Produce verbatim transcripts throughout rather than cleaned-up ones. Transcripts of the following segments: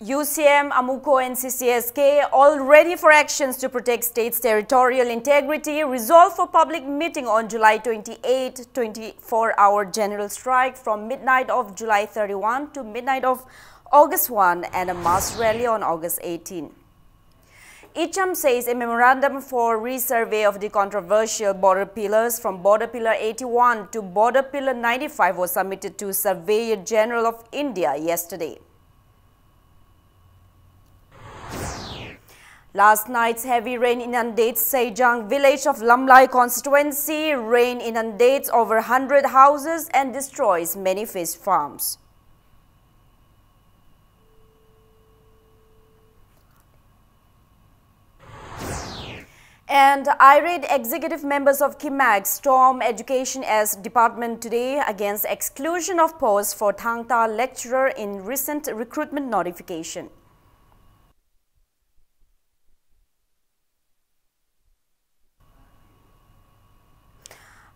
U C M, AMUCO and C C S K all ready for actions to protect state's territorial integrity. Resolve for public meeting on July twenty-eighth, twenty-four hour general strike from midnight of July thirty-one to midnight of August one and a mass rally on August eighteen. ICHAM says a memorandum for resurvey of the controversial border pillars from border pillar eighty-one to border pillar ninety-five was submitted to Surveyor General of India yesterday. Last night's heavy rain inundates Seijang village of Lamlai constituency. Rain inundates over hundred houses and destroys many fish farms. And irate executive members of KIMAG storm education as department today against exclusion of post for Thangta lecturer in recent recruitment notification.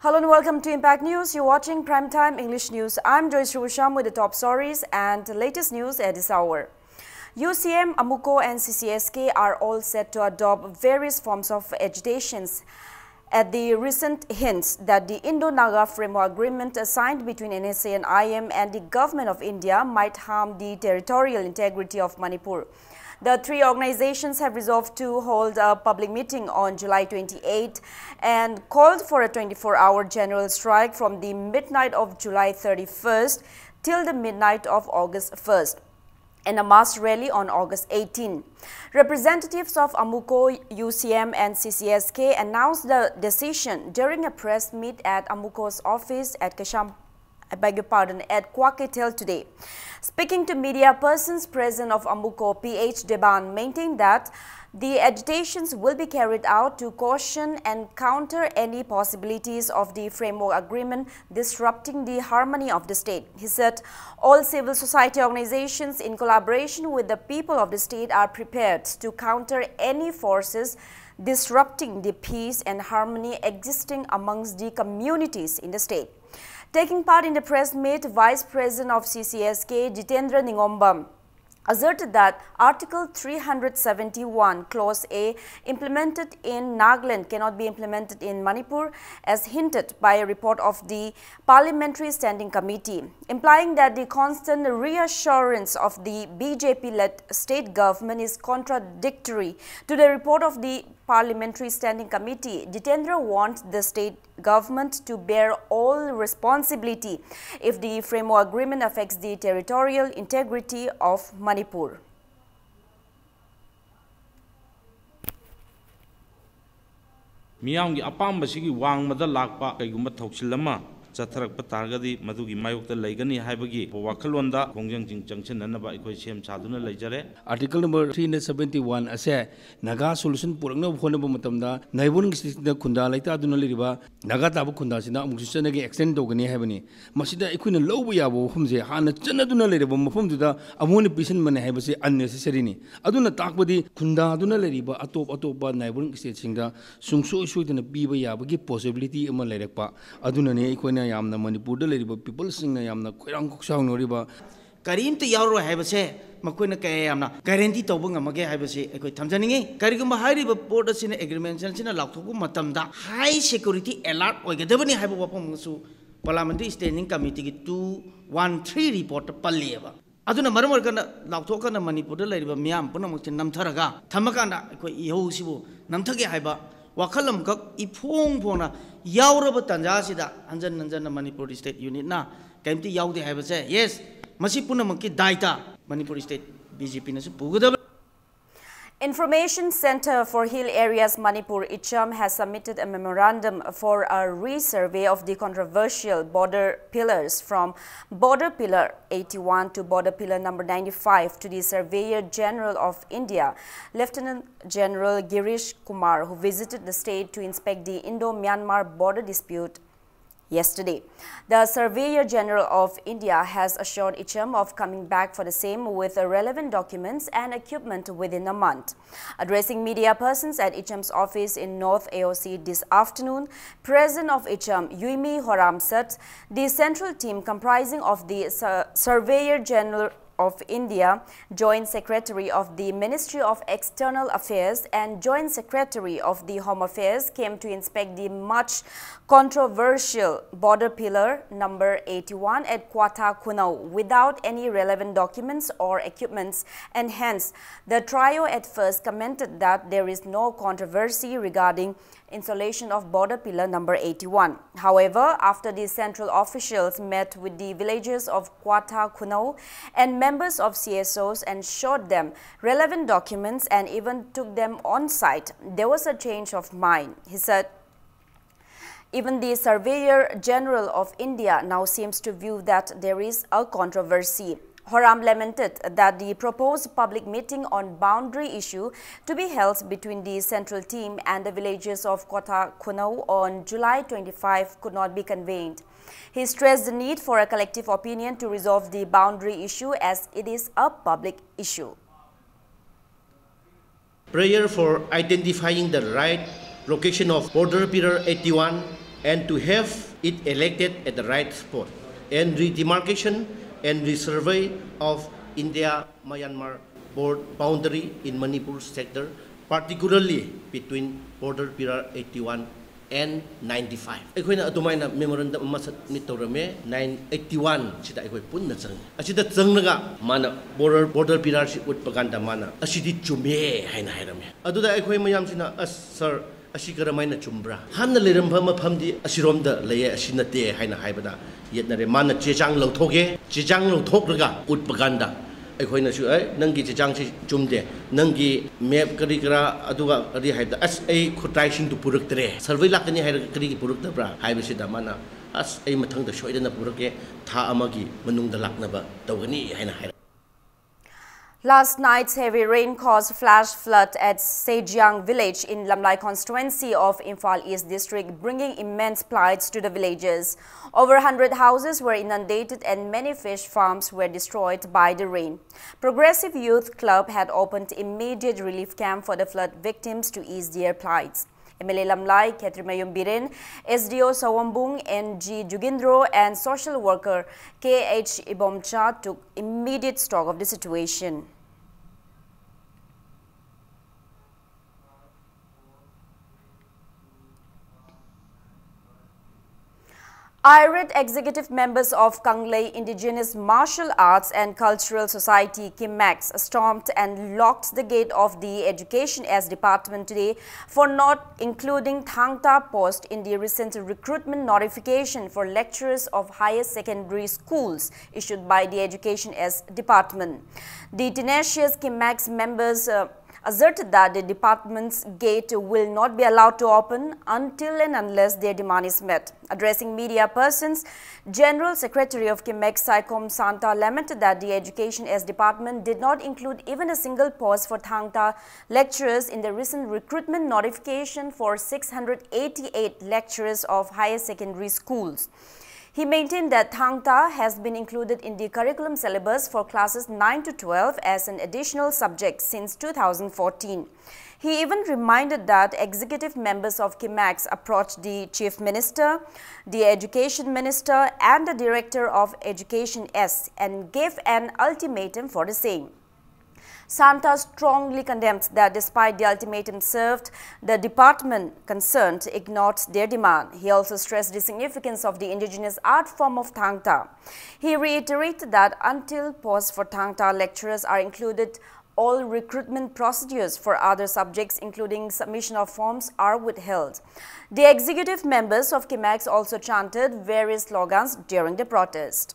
Hello and welcome to Impact News. You're watching Primetime English News. I'm Joyce Rusham with the top stories and latest news at this hour. U C M, AMUCO and C C S K are all set to adopt various forms of agitations at the recent hints that the Indo-Naga Framework Agreement signed between N S A and I M and the Government of India might harm the territorial integrity of Manipur. The three organizations have resolved to hold a public meeting on July twenty-eighth and called for a twenty-four hour general strike from the midnight of July thirty-first till the midnight of August first and a mass rally on August eighteen. Representatives of AMUCO, U C M and C C S K announced the decision during a press meet at AMUCO's office at Kasham, I beg your pardon, at Kwaketel today. Speaking to media persons, President of AMUCO, P H Deban, maintained that the agitations will be carried out to caution and counter any possibilities of the framework agreement disrupting the harmony of the state. He said all civil society organizations, in collaboration with the people of the state, are prepared to counter any forces disrupting the peace and harmony existing amongst the communities in the state. Taking part in the press meet, Vice President of C C S K, Jitendra Ningomba, asserted that Article three hundred seventy-one, Clause A, implemented in Nagaland cannot be implemented in Manipur, as hinted by a report of the Parliamentary Standing Committee, implying that the constant reassurance of the B J P-led state government is contradictory to the report of the Parliamentary Standing Committee. Jitendra wants the state government to bear all responsibility if the framework agreement affects the territorial integrity of Manipur. ꯃꯤꯌꯥꯝꯒꯤ ꯑꯄꯥꯝꯕꯁꯤꯒꯤ ꯋꯥꯡꯃꯗ ꯂꯥꯛꯄ ꯀꯩꯒꯨꯝꯕ ꯊꯧꯁꯤꯜ ꯑꯃ ꯆꯠꯊꯔꯛꯄ ꯇꯥꯔꯒꯗꯤ, ꯃꯗꯨꯒꯤ ꯃꯥꯌꯣꯛꯇ ꯂꯩꯒꯅꯤ ꯍꯥꯏꯕꯒꯤ ꯋꯥꯈꯜꯂꯣꯟꯗ ꯈꯣꯡꯖꯪꯁꯤꯡ ꯆꯪꯁꯤꯟꯅꯅꯕ ꯑꯩꯈꯣꯏ ꯁꯦꯝ ꯁꯥꯗꯨꯅ ꯂꯩꯖꯔꯦ꯫ Article number three hundred seventy-one ꯑꯁꯦ ꯅꯥꯒꯥ solution ꯄꯨꯔꯛꯅꯕ ꯍꯣꯠꯅꯕ ꯃꯇꯝꯗ neighbouring stateꯁꯤꯡꯗ ꯈꯨꯟꯗꯥ ꯂꯩꯇꯥꯗꯨꯅ ꯂꯩꯔꯤꯕ ꯅꯥꯒꯥ ꯇꯥꯕ ꯈꯨꯟꯗꯥꯁꯤꯗ ꯑꯃꯨꯛꯁꯨ ꯆꯠꯅꯒꯦ, extend ꯇꯧꯒꯅꯤ ꯍꯥꯏꯕꯅꯤ꯫ ꯃꯁꯤꯗ ꯑꯩꯈꯣꯏꯅ ꯂꯧꯕ ꯌꯥꯕ ꯋꯥꯐꯝꯁꯦ, ꯍꯥꯟꯅ ꯆꯠꯅꯗꯨꯅ ꯂꯩꯔꯕ ꯃꯐꯝꯗꯨꯗ ꯑꯃꯨꯛ ꯍꯟꯅ ꯄꯤꯁꯟꯕꯅꯦ ꯍꯥꯏꯕꯁꯤ unnecessaryꯅꯤ꯫ ꯑꯗꯨꯅ ꯇꯥꯛꯄꯗꯤ ꯈꯨꯟꯗꯥꯗꯨꯅ ꯂꯩꯔꯤꯕ ꯑꯇꯣꯞ ꯑꯇꯣꯞꯄ neighbouring stateꯁꯤꯡꯗ ꯁꯨꯡꯁꯣꯏ ꯁꯣꯏꯗꯅ ꯄꯤꯕ ꯌꯥꯕꯒꯤ possibility ꯑꯃ ꯂꯩꯔꯛꯄ ꯑꯗꯨꯅꯅꯤ ꯑꯩꯈꯣꯏꯅ ꯌꯥꯝꯅ ꯃꯅꯤꯄꯨꯔꯗ ꯂꯩꯔꯤꯕ peopleꯁꯤꯡꯅ ꯌꯥꯝꯅ ꯈꯣꯏꯔꯥꯡ ꯈꯣꯏꯁꯥꯎꯅꯔꯤꯕ꯫ ꯀꯔꯤꯝꯇ ꯌꯥꯎꯔꯣꯏ ꯍꯥꯏꯕꯁꯦ ꯃꯈꯣꯏꯅ ꯀꯌꯥ ꯌꯥꯝꯅ guarantee ꯇꯧꯕ ꯉꯝꯃꯒꯦ ꯍꯥꯏꯕꯁꯤ ꯑꯩꯈꯣꯏ ꯊꯝꯖꯅꯤꯡꯉꯤ꯫ ꯀꯔꯤꯒꯨꯝꯕ ꯍꯥꯏꯔꯤꯕ ꯄꯣꯠ ꯑꯁꯤꯅ, agreement ꯑꯁꯤꯅ ꯂꯥꯎꯊꯣꯛꯄ ꯃꯇꯝꯗ high security alert ꯑꯣꯏꯒꯗꯕꯅꯤ ꯍꯥꯏꯕ ꯋꯥꯐꯝ ꯑꯃꯁꯨ Parliamentary Standing Committeeꯒꯤ two one three reportꯇ ꯄꯜꯂꯤꯑꯕ꯫ ꯑꯗꯨꯅ ꯃꯔꯝ ꯑꯣꯏꯔꯀꯥꯟꯗ ꯂꯥꯎꯊꯣꯛꯑꯀꯥꯟꯗ ꯃꯅꯤꯄꯨꯔꯗ ꯂꯩꯔꯤꯕ ꯃꯤꯌꯥꯝ ꯄꯨꯝꯅꯃꯛꯁꯦ ꯅꯝꯊꯔꯒ ꯊꯝꯃꯀꯥꯟꯗ ꯑꯩꯈꯣꯏ ꯏꯍꯧꯁꯤꯕꯨ ꯅꯝꯊꯒꯦ ꯍꯥꯏꯕ ꯋꯥꯈꯜ ꯑꯃꯈꯛ ꯏꯐꯣꯡ ꯐꯣꯡꯅ ꯌꯥꯎꯔꯕ ꯇꯥꯟꯖꯥ ꯑꯁꯤꯗ ꯍꯟꯖꯟ ꯍꯟꯖꯟꯅ ꯃꯅꯤꯄꯨꯔ state unitꯅ ꯀꯔꯤꯝꯇ ꯌꯥꯎꯗꯦ ꯍꯥꯏꯕꯁꯦ, yes, ꯃꯁꯤ ꯄꯨꯝꯅꯃꯛꯀꯤ ꯗꯥꯏꯇ Manipur state BJPꯅꯁꯨ ꯄꯨꯒꯗꯕ꯫ Information Center for Hill Areas Manipur, ICHAM, has submitted a memorandum for a resurvey of the controversial border pillars from border pillar eighty-one to border pillar number ninety-five to the Surveyor General of India, Lieutenant General Girish Kumar, who visited the state to inspect the Indo-Myanmar border dispute yesterday. The Surveyor General of India has assured ICHAM of coming back for the same with relevant documents and equipment within a month. Addressing media persons at ICHAM's office in North A O C this afternoon, President of ICHAM, Yuimi Horam, said the central team comprising of the Sur-, Surveyor General of India, Joint Secretary of the Ministry of External Affairs and Joint Secretary of the Home Affairs came to inspect the much controversial border pillar number eighty-one at Kwata Khunou without any relevant documents or equipments, and hence the trio at first commented that there is no controversy regarding installation of border pillar number eighty-one. However, after the central officials met with the villagers of Kwata Khunou and members of C S Os and showed them relevant documents and even took them on site, there was a change of mind, he said. Even the Surveyor General of India now seems to view that there is a controversy. Horam lamented that the proposed public meeting on boundary issue to be held between the central team and the villagers of Kwata Khunou on July twenty-five could not be convened. He stressed the need for a collective opinion to resolve the boundary issue, as it is a public issue. Prayer for identifying the right location of border pillar eighty-one and to have it erected at the right spot, and redemarcation and resurvey of India-Myanmar border boundary in Manipur sector, particularly between border pillar eighty-one and ninety-five. ꯑꯩꯈꯣꯏꯅ ꯑꯗꯨꯃꯥꯏꯅ memorandum ꯑꯃ submit ꯇꯧꯔꯝꯃꯦ, nine eighty-one ꯁꯤꯗ ꯑꯩꯈꯣꯏ ꯄꯨꯟꯅ ꯆꯪꯉꯦ꯫ ꯑꯁꯤꯗ ꯆꯪꯂꯒ ꯃꯥꯅ border border pillar ꯁꯤ ꯎꯠꯄ ꯀꯥꯟꯗ ꯃꯥꯅ ꯑꯁꯤꯗꯤ ꯆꯨꯝꯃꯦ ꯍꯥꯏꯅ ꯍꯥꯏꯔꯝꯃꯦ꯫ ꯑꯗꯨꯗ ꯑꯩꯈꯣꯏ ꯃꯌꯥꯝꯁꯤꯅ, ꯑꯁ sir, ꯑꯁꯤ ꯀꯔꯝꯍꯥꯏꯅ ꯆꯨꯝꯕ꯭ꯔꯥ? ꯍꯥꯟꯅ ꯂꯩꯔꯝꯕ ꯃꯐꯝꯗꯤ ꯑꯁꯤꯔꯣꯝꯗ ꯂꯩꯌꯦ, ꯑꯁꯤ ꯅꯠꯇꯦ ꯍꯥꯏꯅ ꯍꯥꯏꯕꯗ ꯌꯦꯠꯅꯔꯦ꯫ ꯃꯥꯅ ꯆꯦ ꯆꯥꯡ ꯂꯧꯊꯣꯛꯑꯦ, ꯆꯦ ꯆꯥꯡ ꯂꯧꯊꯣꯛꯂꯒ ꯎꯠꯄ ꯀꯥꯟꯗ ꯑꯩꯈꯣꯏꯅꯁꯨ, ꯑꯦ, ꯅꯪꯒꯤ ꯆꯦ ꯆꯥꯡꯁꯤ ꯆꯨꯝꯗꯦ, ꯅꯪꯒꯤ map ꯀꯔꯤ ꯀꯔꯥ ꯑꯗꯨꯒ ꯀꯔꯤ ꯍꯥꯏꯕꯗ, ꯑꯁ, ꯑꯩ ꯈꯨꯠꯂꯥꯏꯁꯤꯡꯗꯨ ꯄꯨꯔꯛꯇ꯭ꯔꯦ, survey ꯂꯥꯛꯀꯅꯤ ꯍꯥꯏꯔꯒ ꯀꯔꯤꯒꯤ ꯄꯨꯔꯛꯇꯕ꯭ꯔꯥ ꯍꯥꯏꯕꯁꯤꯗ ꯃꯥꯅ, ꯑꯁ, ꯑꯩ ꯃꯊꯪꯗ ꯁꯣꯏꯗꯅ ꯄꯨꯔꯛꯀꯦ, ꯊꯥ ꯑꯃꯒꯤ ꯃꯅꯨꯡꯗ ꯂꯥꯛꯅꯕ ꯇꯧꯒꯅꯤ ꯍꯥꯏꯅ ꯍꯥꯏꯔꯛꯑꯦ꯫ Last night's heavy rain caused flash flood at Sejiang village in Lamlai constituency of Imphal East district, bringing immense plights to the villagers. Over a hundred houses were inundated and many fish farms were destroyed by the rain. Progressive Youth Club had opened immediate relief camp for the flood victims to ease their plights. M L A Lamlai, Khetrimayum Biren, S D O Sawambung N G Jugindro, and social worker K H Ibomcha took immediate stock of the situation. Irate executive members of Kanglei Indigenous Martial Arts and Cultural Society, KIMACS, stormed and locked the gate of the Education S Department today for not including Thangta post in the recent recruitment notification for lecturers of higher secondary schools issued by the Education S Department. The tenacious KIMACS members, uh, asserted that the department's gate will not be allowed to open until and unless their demand is met. Addressing media persons, General Secretary of KIMACS, Saikom Santa, lamented that the Education S Department did not include even a single post for Thangta lecturers in the recent recruitment notification for six hundred eighty-eight lecturers of higher secondary schools. He maintained that Thangta has been included in the curriculum syllabus for classes nine to twelve as an additional subject since two thousand fourteen. He even reminded that executive members of KIMACS approached the Chief Minister, the Education Minister, and the Director of Education S and gave an ultimatum for the same. Santa strongly condemns that despite the ultimatum served, the department concerned ignored their demand. He also stressed the significance of the indigenous art form of Thangta. He reiterated that until posts for Thangta lecturers are included, all recruitment procedures for other subjects, including submission of forms, are withheld. The executive members of KIMACS also chanted various slogans during the protest.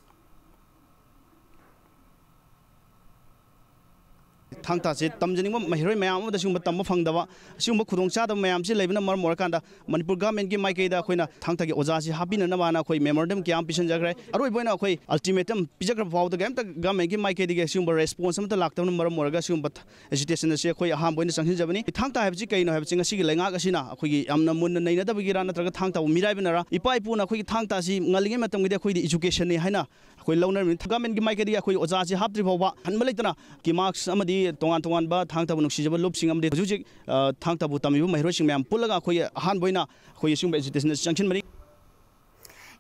ꯊꯥꯡ ꯇꯥꯁꯦ ꯇꯝꯖꯅꯤꯡꯕ ꯃꯍꯩꯔꯣꯏ ꯃꯌꯥꯝ ꯑꯃꯗ ꯁꯤꯒꯨꯝꯕ ꯇꯝꯕ ꯐꯪꯗꯕ, ꯁꯤꯒꯨꯝꯕ ꯈꯨꯗꯣꯡꯆꯥꯗꯕ ꯃꯌꯥꯝꯁꯤ ꯂꯩꯕꯅ ꯃꯔꯝ ꯑꯣꯏꯔꯀꯥꯟꯗ ꯃꯅꯤꯄꯨꯔ ꯒꯚꯔꯟꯃꯦꯟꯠꯀꯤ ꯃꯥꯏꯀꯩꯗ ꯑꯩꯈꯣꯏꯅ ꯊꯥꯡ ꯇꯥꯒꯤ ꯑꯣꯖꯥꯁꯤ ꯍꯥꯞꯄꯤꯅꯅꯕꯅ ꯑꯩꯈꯣꯏ ꯃꯦꯃꯣꯔꯦꯟꯗꯝ ꯀꯌꯥ ꯑꯃ ꯄꯤꯁꯤꯟꯖꯈ꯭ꯔꯦ꯫ ꯑꯔꯣꯏꯕ ꯑꯣꯏꯅ ꯑꯩꯈꯣꯏ ꯑꯜꯇꯤꯃꯦꯇꯝ ꯄꯤꯖꯈ꯭ꯔꯕ ꯐꯥꯎꯕꯗ ꯀꯔꯤꯝꯇ ꯒꯚꯔꯟꯃꯦꯟꯠꯀꯤ ꯃꯥꯏꯀꯩꯗꯒꯤ ꯁꯤꯒꯨꯝꯕ ꯔꯦꯁꯄꯣꯟꯁ ꯑꯃꯠꯇ ꯂꯥꯛꯇꯕꯅ ꯃꯔꯝ ꯑꯣꯏꯔꯒ ꯁꯤꯒꯨꯝꯕ ꯑꯦꯖꯤꯇꯦꯁꯟ ꯑꯁꯤ ꯑꯩꯈꯣꯏ ꯑꯍꯥꯟꯕ ꯑꯣꯏꯅ ꯆꯪꯁꯤꯟꯖꯕꯅꯤ꯫ ꯊꯥꯡ ꯇꯥ ꯍꯥꯏꯕꯁꯤ ꯀꯩꯅꯣ ꯍꯥꯏꯕꯁꯤ ꯉꯁꯤꯒꯤ ꯂꯩꯉꯥꯛ ꯑꯁꯤꯅ ꯑꯩꯈꯣꯏꯒꯤ ꯌꯥꯝꯅ ꯃꯨꯟꯅ ꯅꯩꯅꯗꯕꯒꯤꯔꯥ ꯅꯠꯇ꯭ꯔꯒ ꯊꯥꯡ ꯇꯥꯕꯨ ꯃꯤꯔꯥꯏꯕꯅꯔꯥ? ꯏꯄꯥ ꯏꯄꯨꯅ ꯑꯩꯈꯣꯏꯒꯤ ꯊꯥꯡ ꯇꯥꯁꯤ ꯉꯜꯂꯤꯉꯩ ꯃꯇꯝꯒꯤꯗꯤ ꯑꯩꯈꯣꯏꯗꯤ ꯏꯖꯨꯀꯦꯁꯟꯅꯤ ꯍꯥꯏꯅ ꯑꯩꯈꯣꯏ ꯂꯧꯅꯔꯝꯃꯤ꯫ ꯒꯚꯔꯟꯃꯦꯟꯠꯀꯤ ꯃꯥꯏꯀꯩꯗꯒꯤ ꯑꯩꯈꯣꯏ ꯑꯣꯖꯥꯁꯤ ꯍꯥꯞꯇ꯭ꯔꯤ ꯐꯥꯎꯕ ꯍꯟꯕ ꯂꯩꯇꯅ ꯀꯤꯃꯥꯛꯁ ꯑꯃꯗꯤ ꯇꯣꯉꯥꯟ ꯇꯣꯉꯥꯟꯕ ꯊꯥꯡ ꯇꯥꯕꯨ ꯅꯨꯡꯁꯤꯖꯕ ꯂꯨꯞꯁꯤꯡ ꯑꯃꯗꯤ ꯍꯧꯖꯤꯛ ꯍꯧꯖꯤꯛ, ꯑ, ꯊꯥꯡ ꯇꯥꯕꯨ ꯇꯝꯃꯤꯕ ꯃꯍꯩꯔꯣꯏꯁꯤꯡ ꯃꯌꯥꯝ ꯄꯨꯜꯂꯒ ꯑꯩꯈꯣꯏ ꯑꯍꯥꯟꯕ ꯑꯣꯏꯅ ꯑꯩꯈꯣꯏ ꯑꯁꯤꯒꯨꯝꯕ agitation ꯑꯁꯤ ꯆꯪꯁꯤꯟꯕꯅꯤ꯫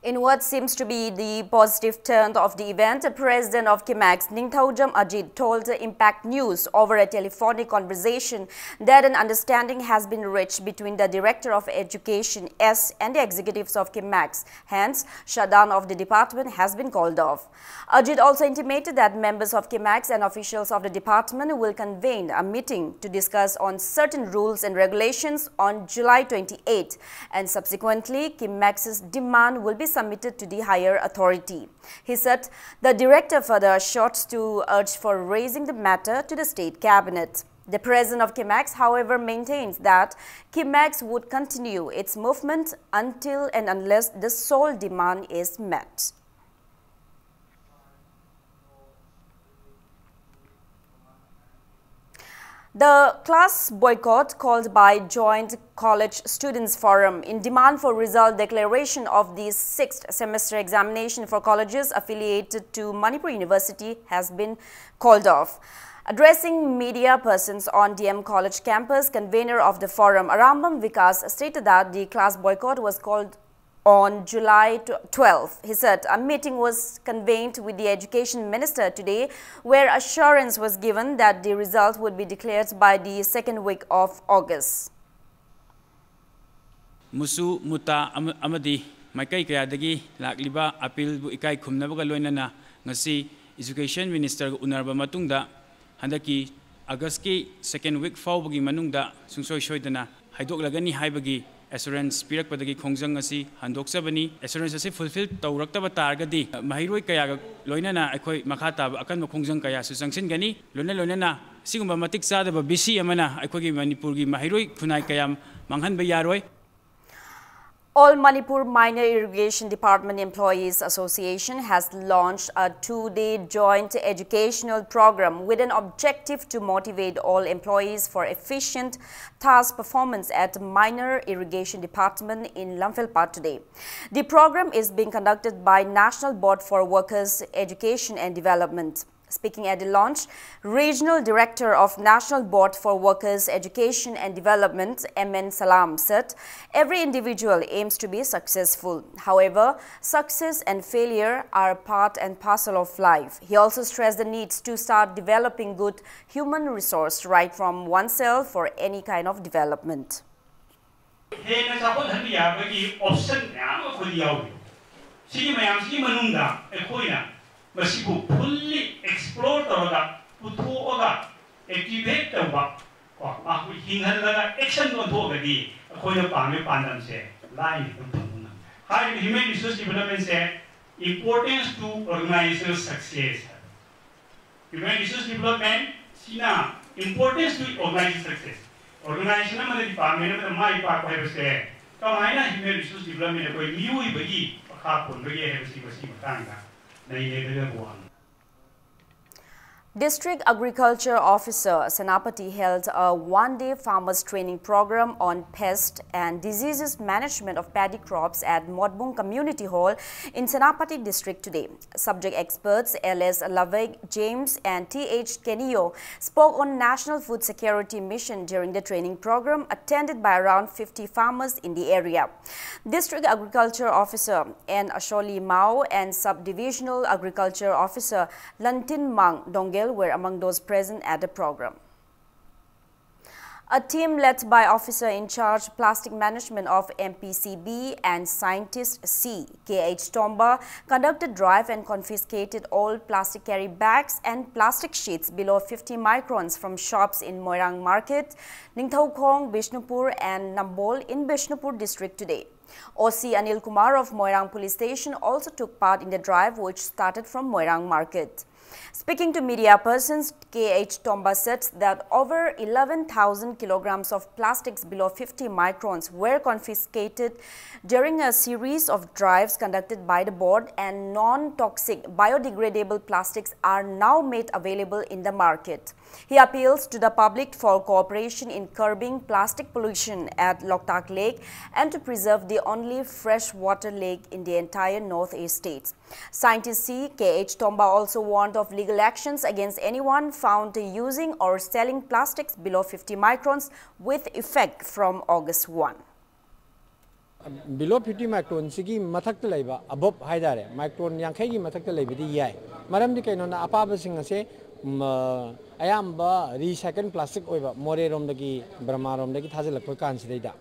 In what seems to be the positive turn of the event, President of KIMAX, Ningthoujam Ajit, told Impact News over a telephonic conversation that an understanding has been reached between the Director of Education S and the executives of KIMAX. Hence, shutdown of the department has been called off. Ajit also intimated that members of KIMAX and officials of the department will convene a meeting to discuss on certain rules and regulations on July twenty-eighth, and subsequently, KIMAX's demand will be submitted to the higher authority. He said the director further assured to urge for raising the matter to the state cabinet. The president of KIMAX, however, maintains that KIMAX would continue its movement until and unless the sole demand is met. The class boycott called by Joint College Students Forum in demand for result declaration of the sixth semester examination for colleges affiliated to Manipur University has been called off. Addressing media persons on D M College campus, convener of the forum, Arambam Vikas, stated that the class boycott was called on July twelfth. He said a meeting was convened with the education minister today, where assurance was given that the result would be declared by the second week of August. ꯃꯨꯁꯨ ꯃꯨꯇꯥ ꯑꯃ-, ꯑꯃꯗꯤ ꯃꯥꯏꯀꯩ ꯀꯌꯥꯗꯒꯤ ꯂꯥꯛꯂꯤꯕ ꯑꯄꯤꯜꯕꯨ ꯏꯀꯥꯏ ꯈꯨꯝꯅꯕꯒ ꯂꯣꯏꯅꯅ ꯉꯁꯤ education ministerꯒ ꯎꯅꯔꯕ ꯃꯇꯨꯡꯗ ꯍꯟꯗꯛꯀꯤ Augustꯀꯤ second week ꯐꯥꯎꯕꯒꯤ ꯃꯅꯨꯡꯗ ꯁꯨꯡꯁꯣꯏ ꯁꯣꯏꯗꯅ ꯍꯥꯏꯗꯣꯛꯂꯒꯅꯤ ꯍꯥꯏꯕꯒꯤ assurance ꯄꯤꯔꯛꯄꯗꯒꯤ ꯈꯣꯡꯖꯪ ꯑꯁꯤ ꯍꯟꯗꯣꯛꯆꯕꯅꯤ꯫ Assurance ꯑꯁꯤ fulfill ꯇꯧꯔꯛꯇꯕ ꯇꯥꯔꯒꯗꯤ ꯃꯍꯩꯔꯣꯏ ꯀꯌꯥꯒ ꯂꯣꯏꯅꯅ ꯑꯩꯈꯣꯏ ꯃꯈꯥ ꯇꯥꯕ ꯑꯀꯟꯕ ꯈꯣꯡꯖꯪ ꯀꯌꯥꯁꯨ ꯆꯪꯁꯤꯟꯒꯅꯤ꯫ ꯂꯣꯏꯅ ꯂꯣꯏꯅꯅ ꯁꯤꯒꯨꯝꯕ ꯃꯇꯤꯛ ꯆꯥꯗꯕ ꯕꯤ ꯁꯤ ꯑꯃꯅ ꯑꯩꯈꯣꯏꯒꯤ ꯃꯅꯤꯄꯨꯔꯒꯤ ꯃꯍꯩꯔꯣꯏ ꯈꯨꯟꯅꯥꯏ ꯀꯌꯥ ꯃꯥꯡꯍꯟꯕ ꯌꯥꯔꯣꯏ꯫ All Manipur Minor Irrigation Department Employees Association has launched a two-day joint educational program with an objective to motivate all employees for efficient task performance at Minor Irrigation Department in Lamphel Paat today. The program is being conducted by National Board for Workers, Education and Development. Speaking at the launch, Regional Director of National Board for Workers, Education and Development, M N Salam, said every individual aims to be successful. However, success and failure are part and parcel of life. He also stressed the need to start developing good human resource right from oneself for any kind of development. ꯍꯦꯟꯅ ꯆꯥꯎꯈꯠꯍꯟꯕ ꯌꯥꯕꯒꯤ option ꯃꯌꯥꯝ ꯑꯃ ꯑꯩꯈꯣꯏꯗ ꯌꯥꯎꯔꯤ꯫ ꯁꯤꯒꯤ ꯃꯌꯥꯝꯁꯤꯒꯤ ꯃꯅꯨꯡꯗ ꯑꯩꯈꯣꯏꯅ ꯃꯁꯤꯕꯨ fully explore ꯇꯧꯔꯒ, ꯄꯨꯊꯣꯛꯑꯒ, activate ꯇꯧꯕ, ꯀꯣ, ꯃꯥꯕꯨ ꯍꯤꯡꯍꯜꯂꯒ action ꯑꯣꯟꯊꯣꯛꯑꯒꯗꯤ ꯑꯩꯈꯣꯏꯅ ꯄꯥꯝꯃꯤꯕ ꯄꯥꯟꯗꯝꯁꯦ ꯂꯥꯏꯅ ꯑꯗꯨꯝ ꯐꯪꯕ ꯉꯝꯃꯤ꯫ ꯍꯥꯏꯔꯤꯕ human resource developmentꯁꯦ importance to organizational success ꯍꯥꯏꯕ꯫ Human resource development ꯁꯤꯅ importance to organizational success꯫ Organization ꯑꯃꯗ, department ꯑꯃꯗ ꯃꯥꯏ ꯄꯥꯛꯄ ꯍꯥꯏꯕꯁꯦ ꯀꯃꯥꯏꯅ human resource development ꯑꯩꯈꯣꯏ ꯃꯤꯑꯣꯏꯕꯒꯤ ꯃꯈꯥ ꯄꯣꯟꯕꯒꯦ ꯍꯥꯏꯕꯁꯤ ꯃꯁꯤꯒꯤ ꯃꯇꯥꯡꯗ ꯅꯩꯅꯒꯗꯕ ꯋꯥꯐꯝꯅꯤ꯫ District Agriculture Officer Senapati held a one-day farmers training program on pest and diseases management of paddy crops at Motbung Community Hall in Senapati District today. Subject experts L S Lavek James and T H Kenio spoke on National Food Security Mission during the training program attended by around fifty farmers in the area. District Agriculture Officer N Asholi Mao and Sub-Divisional Agriculture Officer Lantin Mang Dongel were among those present at the program. A team led by Officer in Charge Plastic Management of M P C B and Scientist C, K H Tomba, conducted drive and confiscated all plastic carry bags and plastic sheets below fifty microns from shops in Moirang Market, Ningthoukhong, Bishnupur and Nambol in Bishnupur district today. O C Anil Kumar of Moirang Police Station also took part in the drive, which started from Moirang Market. Speaking to media persons, K H Tomba said that over eleven thousand kilograms of plastics below fifty microns were confiscated during a series of drives conducted by the board, and non-toxic biodegradable plastics are now made available in the market. He appeals to the public for cooperation in curbing plastic pollution at Loktak Lake and to preserve the only freshwater lake in the entire Northeast states. Scientists see K H Tomba also warned of legal actions against anyone found using or selling plastics below fifty microns with effect from August one. Below fifty micron ꯁꯤꯒꯤ ꯃꯊꯛꯇ ꯂꯩꯕ, above ꯍꯥꯏꯇꯥꯔꯦ, micron ꯌꯥꯡꯈꯩꯒꯤ ꯃꯊꯛꯇ ꯂꯩꯕꯗꯤ ꯌꯥꯏ꯫ ꯃꯔꯝꯗꯤ ꯀꯩꯅꯣꯅ, ꯑꯄꯥꯕꯁꯤꯡ ꯑꯁꯦ ꯎꯝ, ꯑ, ꯑꯌꯥꯝꯕ recycle plastic ꯑꯣꯏꯕ ꯃꯣꯔꯦꯔꯣꯝꯗꯒꯤ, ꯕꯔꯃꯥꯔꯣꯝꯗꯒꯤ ꯊꯥꯖꯤꯜꯂꯛꯄ ꯀꯥꯟꯁꯤꯗꯩꯗ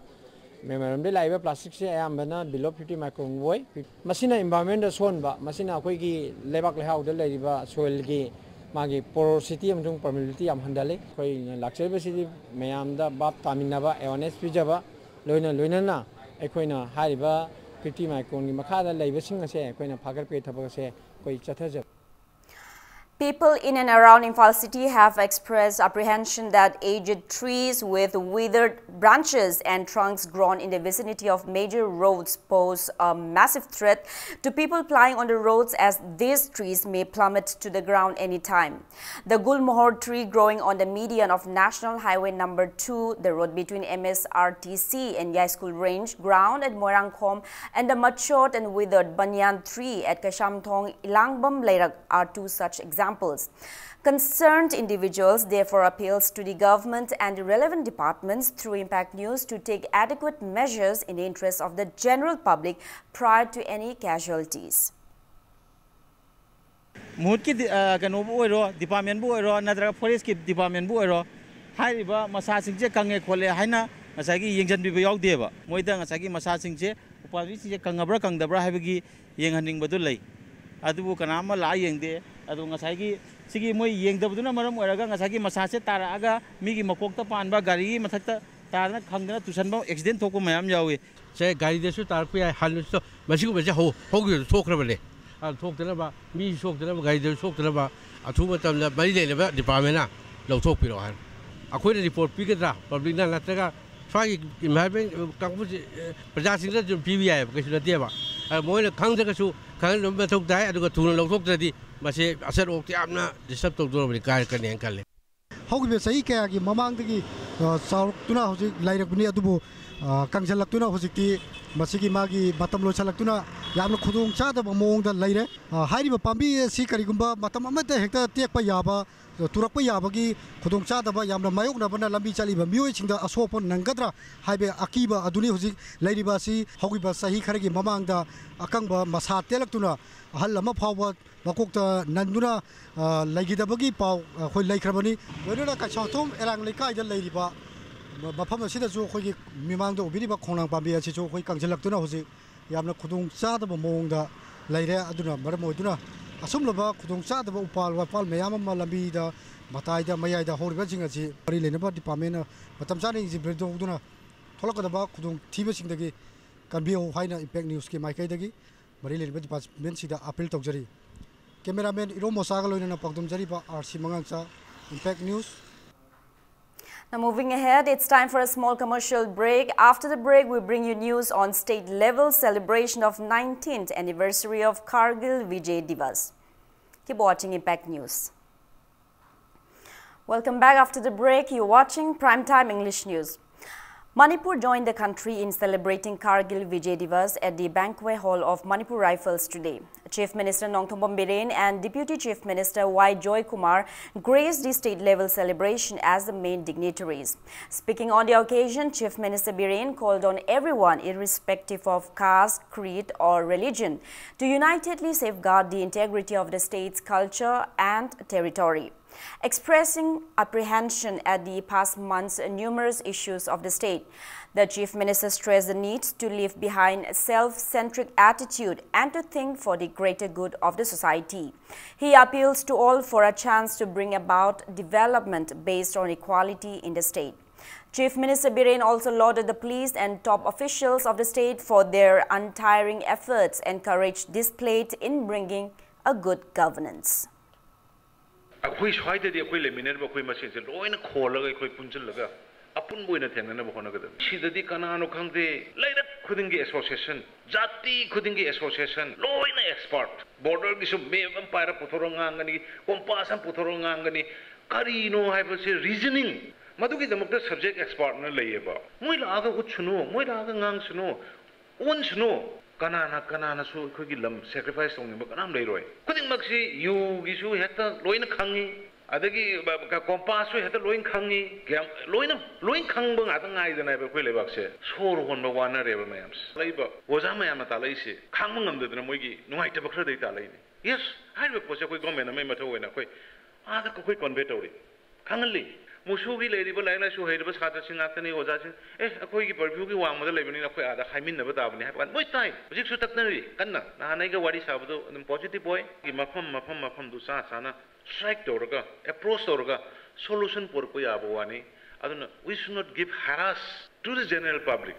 ꯃꯌꯥꯝꯔꯣꯝꯗꯒꯤ ꯂꯥꯛꯏꯕ plastic ꯁꯦ ꯑꯌꯥꯝꯕꯅ below fifty micron ꯑꯣꯏ꯫ ꯃꯁꯤꯅ environment ꯗ ꯁꯣꯛꯍꯟꯕ, ꯃꯁꯤꯅ ꯑꯩꯈꯣꯏꯒꯤ ꯂꯩꯕꯥꯛ ꯂꯩꯍꯥꯎꯗ ꯂꯩꯔꯤꯕ soil ꯒꯤ ꯃꯥꯒꯤ porosity ꯑꯃꯁꯨꯡ permeability ꯌꯥꯝ ꯍꯟꯊꯍꯜꯂꯤ꯫ ꯑꯩꯈꯣꯏꯅ ꯂꯥꯛꯆꯔꯤꯕꯁꯤꯗꯤ ꯃꯌꯥꯝꯗ ꯚꯥꯞ ꯇꯥꯃꯤꯟꯅꯕ, awareness ꯄꯤꯖꯕ, ꯂꯣꯏꯅ ꯂꯣꯏꯅꯅ ꯑꯩꯈꯣꯏꯅ ꯍꯥꯏꯔꯤꯕ fifty micron ꯒꯤ ꯃꯈꯥꯗ ꯂꯩꯕꯁꯤꯡ ꯑꯁꯦ ꯑꯩꯈꯣꯏꯅ ꯐꯥꯒꯠꯄꯒꯤ ꯊꯕꯛ ꯑꯁꯦ ꯑꯩꯈꯣꯏ ꯆꯠꯊꯖꯕ꯫ People in and around Imphal city have expressed apprehension that aged trees with withered branches and trunks grown in the vicinity of major roads pose a massive threat to people plying on the roads, as these trees may plummet to the ground anytime. The Gulmohor tree, growing on the median of National Highway number two, the road between M S R T C and Yaskul Range ground at Moirangkhom, and the matured and withered banyan tree at Kashamthong Ilangbam Leirak are two such examples. Concerned individuals therefore appeals to the government and the relevant departments through Impact News to take adequate measures in the interest of the general public prior to any casualties. ꯃꯍꯨꯠꯀꯤ ꯗꯤ- ꯑ, ꯀꯩꯅꯣꯕꯨ ꯑꯣꯏꯔꯣ, department ꯕꯨ ꯑꯣꯏꯔꯣ, ꯅꯠꯇ꯭ꯔꯒ forest ꯀꯤ department ꯕꯨ ꯑꯣꯏꯔꯣ, ꯍꯥꯏꯔꯤꯕ ꯃꯁꯥꯁꯤꯡꯁꯦ ꯀꯪꯉꯦ ꯈꯣꯠꯂꯦ ꯍꯥꯏꯅ ꯉꯁꯥꯏꯒꯤ ꯌꯦꯡꯁꯤꯟꯕꯤꯕ ꯌꯥꯎꯗꯦꯕ꯫ ꯃꯣꯏꯗ ꯉꯁꯥꯏꯒꯤ ꯃꯁꯥꯁꯤꯡꯁꯦ, ꯎꯄꯥꯝꯕꯤꯁꯤꯡꯁꯦ ꯀꯪꯉꯕ꯭ꯔꯥ ꯀꯪꯗꯕ꯭ꯔꯥ ꯍꯥꯏꯕꯒꯤ ꯌꯦꯡꯍꯟꯅꯤꯡꯕꯗꯨ ꯂꯩ꯫ ꯑꯗꯨꯕꯨ ꯀꯅꯥ ꯑꯃ ꯂꯥꯛꯑ ꯌꯦꯡꯗꯦ꯫ ꯑꯗꯨ ꯉꯁꯥꯏꯒꯤ ꯁꯤꯒꯤ ꯃꯣꯏ ꯌꯦꯡꯗꯕꯗꯨꯅ ꯃꯔꯝ ꯑꯣꯏꯔꯒ ꯉꯁꯥꯏꯒꯤ ꯃꯁꯥꯁꯦ ꯇꯥꯔꯛꯑꯒ ꯃꯤꯒꯤ ꯃꯀꯣꯛꯇ ꯄꯥꯟꯕ, ꯒꯥꯔꯤꯒꯤ ꯃꯊꯛꯇ ꯇꯥꯗꯅ ꯈꯪꯗꯅ ꯇꯨꯁꯟꯕ, accident ꯊꯣꯛꯄ ꯃꯌꯥꯝ ꯌꯥꯎꯏ꯫ ꯁꯦ ꯒꯥꯔꯤꯗꯁꯨ ꯇꯥꯔꯛꯄ ꯌꯥꯏ, ꯍꯜꯂꯁꯨ꯫ ꯃꯁꯤꯒꯨꯝꯕꯁꯦ ꯍꯧ-, ꯍꯧꯈꯤꯕꯗ ꯊꯣꯛꯈ꯭ꯔꯕꯅꯦ꯫ ꯊꯣꯛꯇꯅꯕ, ꯃꯤ ꯁꯣꯛꯇꯅꯕ, ꯒꯥꯔꯤꯗ ꯁꯣꯛꯇꯅꯕ ꯑꯊꯨꯕ ꯃꯇꯝꯗ ꯃꯔꯤ ꯂꯩꯅꯕ ꯗꯤꯄꯥꯔꯠꯃꯦꯟꯅ ꯂꯧꯊꯣꯛꯄꯤꯔꯛꯑꯣ ꯍꯥꯏꯅ꯫ ꯑꯩꯈꯣꯏꯅ ꯔꯤꯄꯣꯔꯠ ꯄꯤꯒꯗ꯭ꯔꯥ ꯄꯕ꯭ꯂꯤꯛꯅ, ꯅꯠꯇ꯭ꯔꯒ ꯁ꯭ꯋꯥꯏꯒꯤ ꯏꯟꯚꯥꯏꯔꯣꯟꯃꯦꯟ ꯀꯥꯡꯕꯨꯁꯤ, ꯑꯦ, ꯄ꯭ꯔꯖꯥꯁꯤꯡꯗ ꯑꯗꯨꯝ ꯄꯤꯕ ꯌꯥꯏꯑꯕ, ꯀꯩꯁꯨ ꯅꯠꯇꯦꯕ꯫ ꯑꯗ ꯃꯣꯏꯅ ꯈꯪꯗ꯭ꯔꯒꯁꯨ ꯈꯪꯍꯟꯕ ꯃꯊꯧ ꯇꯥꯏ, ꯑꯗꯨꯒ ꯊꯨꯅ ꯂꯧꯊꯣꯛꯇ꯭ꯔꯗꯤ ꯃꯁꯤ ꯑꯁꯠ ꯑꯣꯛꯇ ꯌꯥꯝꯅ ꯗꯤꯁꯇꯔꯕ ꯇꯧꯗꯧꯔꯕꯅꯤ, ꯀꯥꯏꯔꯛꯀꯅꯤ ꯍꯥꯏꯅ ꯈꯜꯂꯤ꯫ ꯍꯧꯈꯤꯕ ꯆꯍꯤ ꯀꯌꯥꯒꯤ ꯃꯃꯥꯡꯗꯒꯤ, ꯑ, ꯆꯥꯎꯔꯛꯇꯨꯅ ꯍꯧꯖꯤꯛ ꯂꯩꯔꯛꯄꯅꯤ, ꯑꯗꯨꯕꯨ, ꯑ, ꯀꯪꯁꯤꯜꯂꯛꯇꯨꯅ ꯍꯧꯖꯤꯛꯇꯤ ꯃꯁꯤꯒꯤ ꯃꯥꯒꯤ ꯃꯇꯝ ꯂꯣꯏꯁꯤꯜꯂꯛꯇꯨꯅ ꯌꯥꯝꯅ ꯈꯨꯗꯣꯡ ꯆꯥꯗꯕ ꯃꯑꯣꯡꯗ ꯂꯩꯔꯦ꯫ ꯑ, ꯍꯥꯏꯔꯤꯕ ꯄꯥꯝꯕꯤ ꯑꯁꯤ ꯀꯔꯤꯒꯨꯝꯕ ꯃꯇꯝ ꯑꯃꯠꯇ ꯍꯦꯛꯇ ꯇꯦꯛꯄ ꯌꯥꯕ, ꯇꯨꯔꯛꯄ ꯌꯥꯕꯒꯤ ꯈꯨꯗꯣꯡꯆꯥꯗꯕ ꯌꯥꯝꯅ ꯃꯥꯌꯣꯛꯅꯕꯅ ꯂꯝꯕꯤ ꯆꯠꯂꯤꯕ ꯃꯤꯑꯣꯏꯁꯤꯡꯗ ꯑꯁꯣꯛꯄ ꯅꯪꯒꯗ꯭ꯔꯥ ꯍꯥꯏꯕ ꯑꯀꯤꯕ ꯑꯗꯨꯅꯤ ꯍꯧꯖꯤꯛ ꯂꯩꯔꯤꯕ ꯑꯁꯤ꯫ ꯍꯧꯈꯤꯕ ꯆꯍꯤ ꯈꯔꯒꯤ ꯃꯃꯥꯡꯗ ꯑꯀꯪꯕ ꯃꯁꯥ ꯇꯦꯜꯂꯛꯇꯨꯅ ꯑꯍꯜ ꯑꯃ ꯐꯥꯎꯕ ꯃꯀꯣꯛꯇ ꯅꯟꯗꯨꯅ, ꯑ, ꯂꯩꯈꯤꯗꯕꯒꯤ ꯄꯥꯎ ꯑꯩꯈꯣꯏ ꯂꯩꯈ꯭ꯔꯕꯅꯤ꯫ ꯂꯣꯏꯅꯅ ꯀꯩꯁꯥꯎꯊꯣꯡ ꯑꯦꯔꯥꯡ ꯂꯩꯀꯥꯏꯗ ꯂꯩꯔꯤꯕ ꯃ-, ꯃꯐꯝ ꯑꯁꯤꯗꯁꯨ ꯑꯩꯈꯣꯏꯒꯤ ꯃꯤꯃꯥꯡꯗ ꯎꯕꯤꯔꯤꯕ ꯈꯣꯡꯅꯥꯡ ꯄꯥꯝꯕꯤ ꯑꯁꯤꯁꯨ ꯑꯩꯈꯣꯏ ꯀꯪꯁꯤꯜꯂꯛꯇꯨꯅ ꯍꯧꯖꯤꯛ ꯌꯥꯝꯅ ꯈꯨꯗꯣꯡ ꯆꯥꯗꯕ ꯃꯑꯣꯡꯗ ꯂꯩꯔꯦ꯫ ꯑꯗꯨꯅ ꯃꯔꯝ ꯑꯣꯏꯗꯨꯅ ꯑꯁꯨꯝꯂꯕ ꯈꯨꯗꯣꯡ ꯆꯥꯗꯕ ꯎꯄꯥꯜ ꯋꯥꯄꯥꯜ ꯃꯌꯥꯝ ꯑꯃ ꯂꯝꯕꯤꯗ, ꯃꯇꯥꯏꯗ, ꯃꯌꯥꯏꯗ ꯍꯧꯔꯤꯕꯁꯤꯡ ꯑꯁꯤ ꯃꯔꯤ ꯂꯩꯅꯕ ꯗꯤꯄꯥꯔꯠꯃꯦꯟꯅ ꯃꯇꯝ ꯆꯥꯅ ꯌꯦꯡꯁꯤꯟꯕꯤꯔꯛꯇꯨꯅ ꯊꯣꯛꯂꯛꯀꯗꯕ ꯈꯨꯗꯣꯡꯊꯤꯕꯁꯤꯡꯗꯒꯤ ꯀꯟꯕꯤꯌꯨ ꯍꯥꯏꯅ ꯏꯝꯄꯦꯛ ꯅ꯭ꯌꯨꯁꯀꯤ ꯃꯥꯏꯀꯩꯗꯒꯤ ꯃꯔꯤ ꯂꯩꯅꯕ ꯗꯤꯄꯥꯔꯠꯃꯦꯟꯁꯤꯗ ꯑꯄꯤꯜ ꯇꯧꯖꯔꯤ꯫ ꯀꯦꯃꯦꯔꯥꯃꯦꯟ ꯏꯔꯣꯝ ꯃꯣꯆꯥꯒ ꯂꯣꯏꯅꯅ ꯄꯥꯎꯗꯝꯖꯔꯤꯕ ꯑꯥꯔ ꯁꯤ ꯃꯉꯥꯡꯆꯥ, impact news. Now moving ahead, it's time for a small commercial break. After the break, we bring you news on state level celebration of nineteenth anniversary of Kargil Vijay Divas. Keep watching Impact News. Welcome back after the break. You're watching Primetime English News. Manipur joined the country in celebrating Kargil Vijay Divas at the Banquet Hall of Manipur Rifles today. Chief Minister Nongthombam Biren and Deputy Chief Minister Y Joy Kumar graced the state-level celebration as the main dignitaries. Speaking on the occasion, Chief Minister Biren called on everyone, irrespective of caste, creed, or religion, to unitedly safeguard the integrity of the state's culture and territory. Expressing apprehension at the past month's numerous issues of the state, the Chief Minister stressed the need to leave behind a self-centric attitude and to think for the greater good of the society. He appeals to all for a chance to bring about development based on equality in the state. Chief Minister Biren also lauded the police and top officials of the state for their untiring efforts, encouraged displayed in bringing a good governance. ꯑꯩꯈꯣꯏ ꯁ꯭ꯋꯥꯏꯗꯗꯤ ꯑꯩꯈꯣꯏ ꯂꯩꯃꯤꯟꯅꯔꯤꯕ ꯑꯩꯈꯣꯏ ꯃꯁꯦꯟꯁꯦ ꯂꯣꯏꯅ ꯈꯣꯜꯂꯒ ꯑꯩꯈꯣꯏ ꯄꯨꯟꯁꯤꯜꯂꯒ ꯑꯄꯨꯟꯕ ꯑꯣꯏꯅ ꯊꯦꯡꯅꯅꯕ ꯍꯣꯠꯅꯒꯗꯕꯅꯤ꯫ ꯁꯤꯗꯗꯤ ꯀꯅꯥꯅꯣ ꯈꯪꯗꯦ, ꯂꯩꯔꯛ ꯈꯨꯗꯤꯡꯒꯤ ꯑꯦꯁꯣꯁꯤꯌꯦꯁꯟ, ꯖꯥꯇꯤ ꯈꯨꯗꯤꯡꯒꯤ ꯑꯦꯁꯣꯁꯤꯌꯦꯁꯟ, ꯂꯣꯏꯅ ꯑꯦꯛꯁꯄꯥꯔꯠ꯫ ꯕꯣꯔꯗꯔꯒꯤꯁꯨ ꯃꯦꯞ ꯑꯃ ꯄꯥꯏꯔ ꯄꯨꯊꯣꯔꯛ ꯉꯥꯡꯒꯅꯤ, ꯀꯣꯝꯄꯥꯁ ꯑꯃ ꯄꯨꯊꯣꯔꯛ ꯉꯥꯡꯒꯅꯤ꯫ ꯀꯔꯤꯅꯣ ꯍꯥꯏꯕꯁꯦ ꯔꯤꯖꯅꯤꯡ, ꯃꯗꯨꯒꯤꯗꯃꯛꯇ ꯁꯕꯖꯦꯛ ꯑꯦꯛꯁꯄꯥꯔꯠꯅ ꯂꯩꯌꯦꯕ꯫ ꯃꯣꯏ ꯂꯥꯛꯑꯒ ꯎꯠꯁꯅꯨ, ꯃꯣꯏ ꯂꯥꯛꯑꯒ ꯉꯥꯡꯁꯅꯨ, ꯑꯣꯟꯁꯅꯨ꯫ ꯀꯅꯥꯅ ꯀꯅꯥꯅꯁꯨ ꯑꯩꯈꯣꯏꯒꯤ ꯂꯝ ꯁꯦꯀ꯭ꯔꯤꯐꯥꯏꯁ ꯇꯧꯅꯤꯡꯕ ꯀꯅꯥꯝ ꯂꯩꯔꯣꯏ꯫ ꯈꯨꯗꯤꯡꯃꯛꯁꯤ ꯌꯨꯒꯤꯁꯨ ꯍꯦꯛꯇ ꯂꯣꯏꯅ ꯈꯪꯉꯤ, ꯑꯗꯒꯤ ꯀꯣꯝꯄꯥꯁꯁꯨ ꯍꯦꯛꯇ ꯂꯣꯏꯅ ꯈꯪꯉꯤ꯫ ꯒ꯭ꯌꯥꯟ ꯂꯣꯏꯅ, ꯂꯣꯏ ꯈꯪꯕ ꯉꯥꯛꯇ ꯉꯥꯏꯗꯅ ꯍꯥꯏꯕ ꯑꯩꯈꯣꯏ ꯂꯩꯕꯥꯛꯁꯦ꯫ ꯁꯣꯔ ꯍꯣꯟꯕ ꯋꯥꯅꯔꯦꯕ ꯃꯌꯥꯝꯁꯦ꯫ ꯂꯩꯕ ꯑꯣꯖꯥ ꯃꯌꯥꯝꯅ ꯇꯥꯛꯂꯛꯏꯁꯦ ꯈꯥꯡꯕ ꯉꯝꯗꯗꯅ ꯃꯣꯏꯒꯤ ꯅꯨꯡꯉꯥꯏꯇꯕ ꯈꯔꯗꯩ ꯇꯥꯛꯂꯛꯏꯅꯤ꯫ ꯌꯦꯁ, ꯍꯥꯏꯔꯤꯕ ꯄꯣꯠꯁꯦ ꯑꯩꯈꯣꯏ ꯒꯣꯔꯃꯦꯟ ꯑꯃꯒꯤ ꯃꯊꯧ ꯑꯣꯏꯅ ꯑꯩꯈꯣꯏ ꯑꯥꯗ ꯑꯩꯈꯣꯏ ꯀꯟꯚꯦ ꯇꯧꯔꯤ, ꯈꯪꯍꯜꯂꯤ꯫ ꯃꯨꯁꯨꯒꯤ ꯂꯩꯔꯤꯕ ꯂꯥꯏꯔꯤꯛ ꯂꯥꯏꯁꯨ ꯍꯩꯔꯕ ꯁꯥꯇ꯭ꯔꯁꯤꯡ ꯉꯥꯛꯇꯅꯤ꯫ ꯑꯣꯖꯥꯁꯤꯡ, "ꯑꯦ, ꯑꯩꯈꯣꯏꯒꯤ ꯄꯔꯚ꯭ꯌꯨꯒꯤ ꯋꯥꯡꯃꯗ ꯂꯩꯕꯅꯤꯅ ꯑꯩꯈꯣꯏ ꯑꯥꯗ ꯍꯥꯏꯃꯤꯟꯅꯕ ꯇꯥꯕꯅꯤ" ꯍꯥꯏꯕ ꯀꯥꯟꯗ ꯃꯣꯏ ꯇꯥꯏ꯫ ꯍꯧꯖꯤꯛꯁꯨ ꯇꯛꯅꯔꯤ ꯀꯟꯅ꯫ ꯅꯍꯥꯟ ꯑꯩꯒ ꯋꯥꯔꯤ ꯁꯥꯕꯗꯣ ꯑꯗꯨꯝ ꯄꯣꯖꯤꯇꯤꯚ ꯑꯣꯏ꯫ ꯃꯐꯝ, ꯃꯐꯝ, ꯃꯐꯝꯗꯨ ꯆꯥ ꯆꯥꯅ ꯁ꯭ꯇ꯭ꯔꯥꯏꯛ ꯇꯧꯔꯒ, ꯑꯦꯄ꯭ꯔꯣꯆ ꯇꯧꯔꯒ ꯁꯣꯂꯨꯁꯟ ꯄꯨꯔꯛꯄ ꯌꯥꯕ ꯋꯥꯅꯤ꯫ ꯑꯗꯨꯅ we should not give harass to the general public.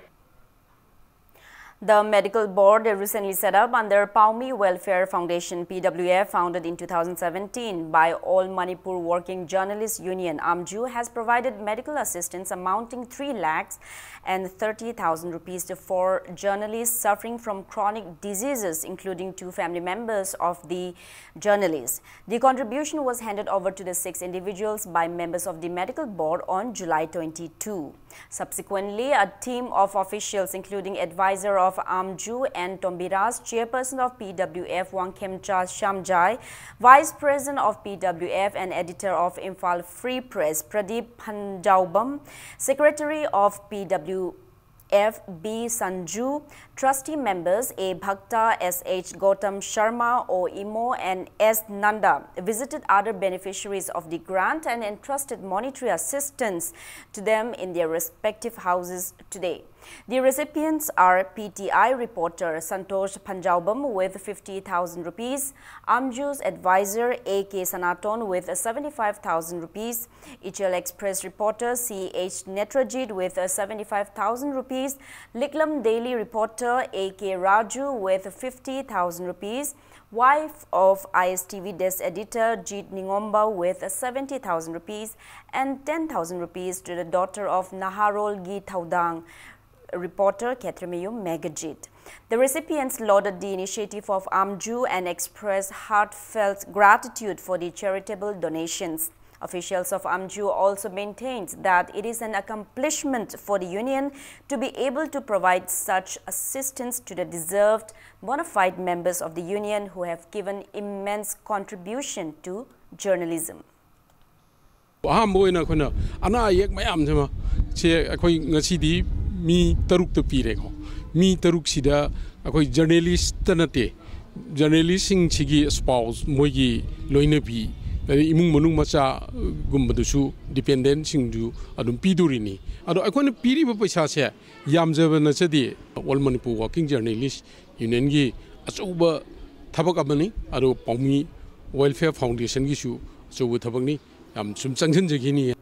The medical board, recently set up under Paumi Welfare Foundation, P W F, founded in two thousand seventeen by All Manipur Working Journalists Union, AMJU, has provided medical assistance amounting three lakhs and thirty thousand rupees to four journalists suffering from chronic diseases, including two family members of the journalists. The contribution was handed over to the six individuals by members of the medical board on July twenty-two. Subsequently, a team of officials, including advisor of AMJU N Tombiras, chairperson of P W F Wangkhemcha Shamjai, vice president of P W F and editor of Imphal Free Press Pradeep Phanjaobam, secretary of P W F B Sanju, trustee members A Bhakta, S H Gautam Sharma, O Imo, and S Nanda visited other beneficiaries of the grant and entrusted monetary assistance to them in their respective houses today. The recipients are P T I reporter Santosh Phanjaobam with fifty thousand rupees, AMJU's advisor A K Sanaton with seventy-five thousand rupees, Ichel Express reporter C H Netrajit with seventy-five thousand rupees, Liklam Daily reporter A K Raju with fifty thousand rupees, wife of I S T V desk editor Jit Ningomba with seventy thousand rupees, and ten thousand rupees to the daughter of Naharol Gi Thaudang, reporter Khetremeyum Megajit. The recipients lauded the initiative of AMJU and expressed heartfelt gratitude for the charitable donations. Officials of AMJU also maintained that it is an accomplishment for the union to be able to provide such assistance to the deserved, bona fide members of the union who have given immense contribution to journalism. ꯑꯍꯥꯟꯕ ꯑꯣꯏꯅ ꯑꯩꯈꯣꯏꯅ ꯑꯅꯥ ꯑꯌꯦꯛ ꯃꯌꯥꯝꯁꯤꯃ ꯁꯦ ꯑꯩꯈꯣꯏ ꯉꯁꯤꯗꯤ ꯃꯤ ꯇꯔꯨꯛꯇ ꯄꯤꯔꯦꯀꯣ꯫ ꯃꯤ ꯇꯔꯨꯛꯁꯤꯗ ꯑꯩꯈꯣꯏ ꯖꯔꯅꯦꯂꯤꯁꯇ ꯅꯠꯇꯦ, ꯖꯔꯅꯦꯂꯤꯁꯁꯤꯡꯁꯤꯒꯤ ꯁ꯭ꯄꯥꯎꯁ, ꯃꯣꯏꯒꯤ ꯂꯣꯏꯅꯕꯤ, ꯑꯗꯩ ꯏꯃꯨꯡ ꯃꯅꯨꯡ ꯃꯆꯥꯒꯨꯝꯕꯗꯨꯁꯨ, ꯗꯤꯄꯦꯟꯗꯦꯟꯁꯤꯡꯗꯨ ꯑꯗꯨꯝ ꯄꯤꯗꯣꯔꯤꯅꯤ꯫ ꯑꯗꯣ ꯑꯩꯈꯣꯏꯅ ꯄꯤꯔꯤꯕ ꯄꯩꯁꯥꯁꯦ ꯌꯥꯝꯖꯕ ꯅꯠꯆꯗꯦ꯫ All Manipur Working Journalist Unionꯒꯤ ꯑꯆꯧꯕ ꯊꯕꯛ ꯑꯃꯅꯤ꯫ ꯑꯗꯣ ꯄꯥꯎꯃꯤ Welfare Foundationꯒꯤꯁꯨ ꯑꯆꯧꯕ ꯊꯕꯛꯅꯤ꯫ ꯌꯥꯝ ꯁꯨꯝ ꯆꯪꯁꯤꯟꯖꯈꯤꯅꯤ꯫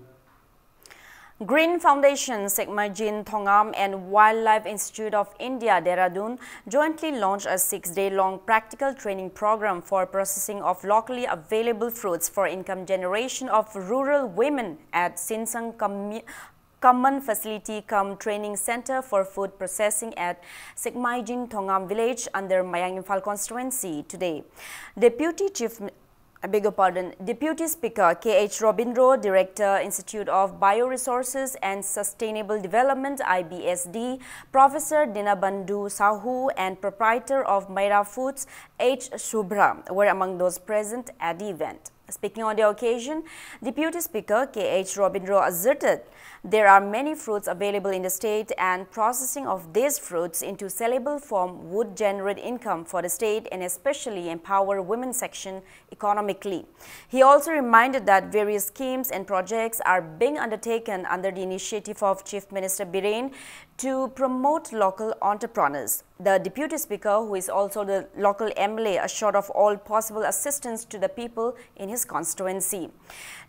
Green Foundation, Sekmaijin Thongam and Wildlife Institute of India, Dehradun, jointly launched a six-day-long practical training program for processing of locally available fruits for income generation of rural women at Sinsang Commu-, Common Facility cum Training Center for Food Processing at Sekmaijin Thongam Village under Mayang Imphal constituency today. Deputy Chief, I beg your pardon, Deputy Speaker K H Robindro, Director, Institute of Bioresources and Sustainable Development, I B S D, Professor Dinabandhu Sahu, and proprietor of Maira Foods, H Shubhra, were among those present at the event. Speaking on the occasion, Deputy Speaker K H Robindro asserted there are many fruits available in the state, and processing of these fruits into sellable form would generate income for the state and especially empower women section economically. He also reminded that various schemes and projects are being undertaken under the initiative of Chief Minister Biren to promote local entrepreneurs. The Deputy Speaker, who is also the local M L A, assured of all possible assistance to the people in his constituency.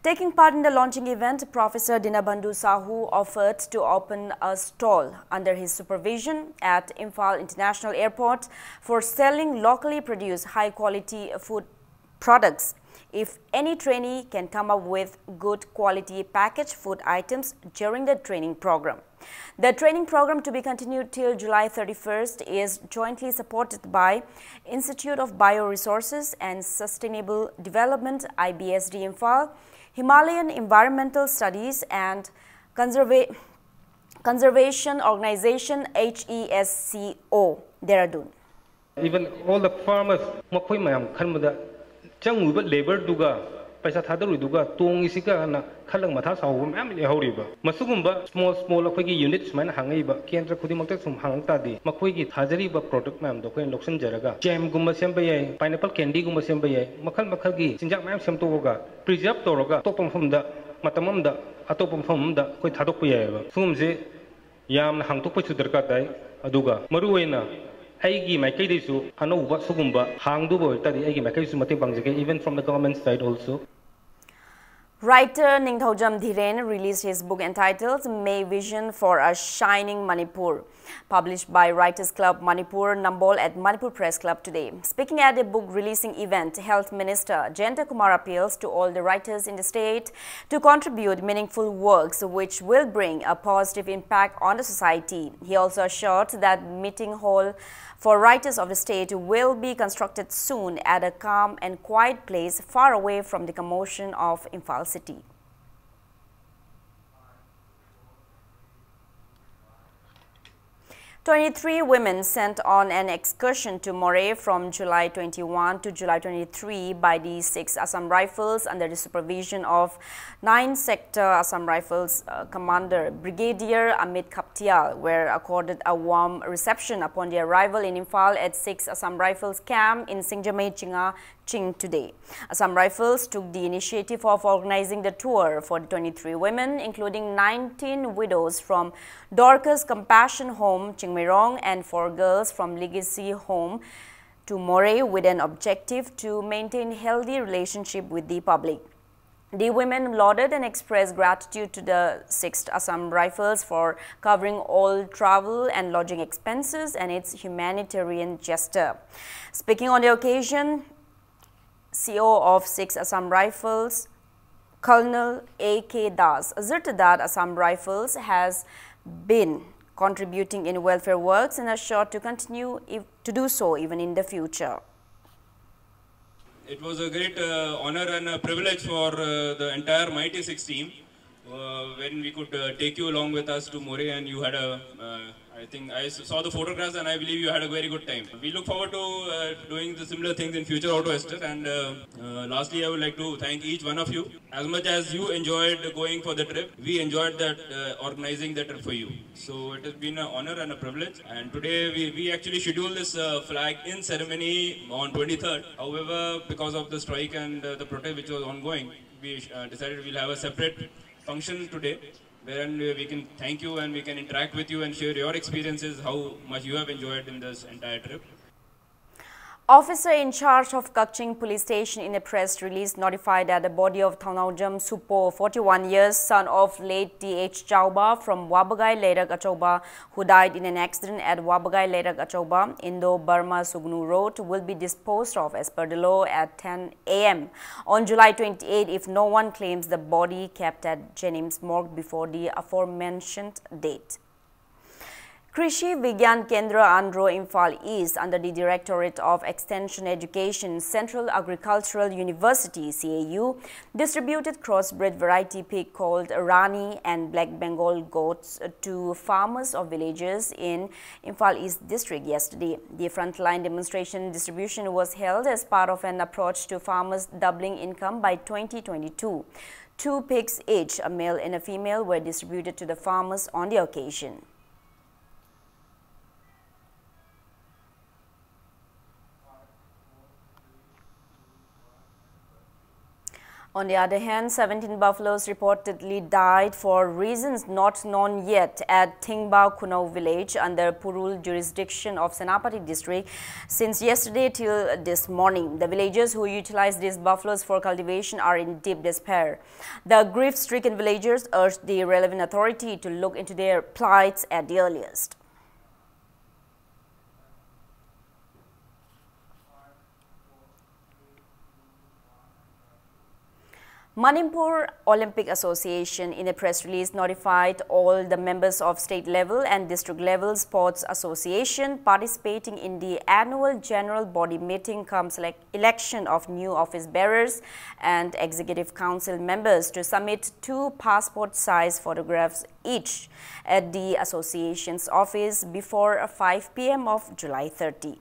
Taking part in the launching event, Professor Dinabandhu Sahu offered to open a stall under his supervision at Imphal International Airport for selling locally produced high-quality food products if any trainee can come up with good quality packaged food items during the training program. The training program, to be continued till July thirty-first, is jointly supported by Institute of Bioresources and Sustainable Development, I B S D Imphal, Himalayan Environmental Studies and Conserva- Conservation Organization, H E S C O, Dehradun. Even all the farmers, ꯃꯈꯣꯏ ꯃꯌꯥꯝ ꯈꯟꯕꯗ ꯆꯪꯉꯨꯕ labourꯗꯨꯒ ꯄꯩꯁꯥ ꯊꯥꯗꯔꯨꯏꯗꯨꯒ ꯇꯣꯡꯉꯤꯁꯤꯒꯅ ꯈꯜꯂꯒ ꯃꯊꯥ ꯁꯥꯍꯧꯕ ꯃꯌꯥꯝ ꯂꯩꯍꯧꯔꯤꯕ꯫ ꯃꯁꯤꯒꯨꯝꯕ small small ꯑꯩꯈꯣꯏꯒꯤ unit ꯁꯨꯃꯥꯏꯅ ꯍꯥꯡꯉꯛꯏꯕ ꯀꯦꯟꯗ꯭ꯔ ꯈꯨꯗꯤꯡꯃꯛꯇ ꯁꯨꯝ ꯍꯥꯡꯉꯛ ꯇꯥꯔꯗꯤ, ꯃꯈꯣꯏꯒꯤ ꯊꯥꯖꯔꯤꯕ product ꯃꯌꯥꯝꯗꯣ ꯑꯩꯈꯣꯏꯅ ꯂꯧꯁꯤꯟꯖꯔꯒ jamꯒꯨꯝꯕ ꯁꯦꯝꯕ ꯌꯥꯏ, pineapple candyꯒꯨꯝꯕ ꯁꯦꯝꯕ ꯌꯥꯏ, ꯃꯈꯜ ꯃꯈꯜꯒꯤ ꯆꯤꯟꯖꯥꯛ ꯃꯌꯥꯝ ꯁꯦꯝꯗꯣꯛꯑꯒ preserve ꯇꯧꯔꯒ ꯑꯇꯣꯞꯄ ꯃꯐꯝꯗ, ꯃꯇꯝ ꯑꯃꯗ ꯑꯇꯣꯞꯄ ꯃꯐꯝ ꯑꯃꯗ ꯑꯩꯈꯣꯏ ꯊꯥꯗꯣꯛꯄ ꯌꯥꯏꯑꯕ꯫ ꯁꯤꯒꯨꯝꯕꯁꯦ ꯌꯥꯝꯅ ꯍꯥꯡꯗꯣꯛꯄꯁꯨ ꯗꯔꯀꯥꯔ ꯇꯥꯏ꯫ ꯑꯗꯨꯒ ꯃꯔꯨꯑꯣꯏꯅ ꯑꯩꯒꯤ ꯃꯥꯏꯀꯩꯗꯩꯁꯨ ꯑꯅꯧꯕ ꯁꯤꯒꯨꯝꯕ ꯍꯥꯡꯗꯨꯕ ꯑꯣꯏꯇꯥꯔꯗꯤ ꯑꯩꯒꯤ ꯃꯥꯏꯀꯩꯗꯁꯨ ꯃꯇꯦꯡ ꯄꯥꯡꯖꯒꯦ, even from the government side also. Writer Ningthoujam Dhiren released his book entitled May Vision for a Shining Manipur, published by Writers Club Manipur, Nambol at Manipur Press Club today. Speaking at a book releasing event, Health Minister Jayanta Kumar appeals to all the writers in the state to contribute meaningful works which will bring a positive impact on the society. He also assured that meeting hall for writers of the state will be constructed soon at a calm and quiet place far away from the commotion of Imphal city. Twenty-three women sent on an excursion to Moreh from July twenty-one to July twenty-three by the sixth Assam Rifles under the supervision of ninth Sector Assam Rifles, uh, Commander Brigadier Amit Khaptial were accorded a warm reception upon the arrival in Imphal at sixth Assam Rifles camp in Singjamei Chinga Ching today. Assam Rifles took the initiative of organizing the tour for the twenty-three women, including nineteen widows from Dorcas Compassion Home, Chingmeirong, and for girls from Legacy Home to Moreh, with an objective to maintain healthy relationship with the public. The women lauded and expressed gratitude to the sixth Assam Rifles for covering all travel and lodging expenses and its humanitarian gesture. Speaking on the occasion, C O of sixth Assam Rifles, Colonel A K Das, asserted that Assam Rifles has been contributing in welfare works and assured to continue ev- to do so even in the future. It was a great uh, honor and a privilege for uh, the entire Mighty Six team uh, when we could uh, take you along with us to Moreh, and you had a, uh, I think I s- saw the photographs, and I believe you had a very good time. We look forward to uh, doing the similar things in future, Auto Esther. And uh, uh, lastly, I would like to thank each one of you. As much as you enjoyed going for the trip, we enjoyed that uh, organizing the trip for you. So it has been an honor and a privilege. And today we, we actually scheduled this uh, flag in ceremony on twenty-third. However, because of the strike and uh, the protest which was ongoing, we uh, decided we'll have a separate function today, wherein we we can thank you and we can interact with you and share your experiences, how much you have enjoyed in this entire trip. Officer in charge of Kakching Police Station in a press release notified that the body of Thanaujam Supo, forty-one years, son of late T H Chauba from Wabagai Leirak Achauba, who died in an accident at Wabagai Leirak Achauba, Indo Burma Sugnu Road, will be disposed of as per the law at ten a m on July twenty-eight if no one claims the body kept at JNIMS morgue before the aforementioned date. Krishi Vigyan Kendra Andro Imphal East, under the Directorate of Extension Education, Central Agricultural University, C A U, distributed crossbred variety pig called Rani and Black Bengal goats to farmers of villages in Imphal East District yesterday. The frontline demonstration distribution was held as part of an approach to farmers doubling income by twenty twenty-two. Two pigs each, a male and a female, were distributed to the farmers on the occasion. On the other hand, seventeen buffaloes reportedly died for reasons not known yet at Thingba Khunou village under Purul jurisdiction of Senapati district since yesterday till this morning. The villagers who utilize these buffaloes for cultivation are in deep despair. The grief-stricken villagers urge the relevant authority to look into their plights at the earliest. Manipur Olympic Association, in a press release, notified all the members of state level and district level sports association participating in the annual general body meeting cum select election of new office bearers and executive council members to submit two passport size photographs each at the association's office before five p.m. of July thirty.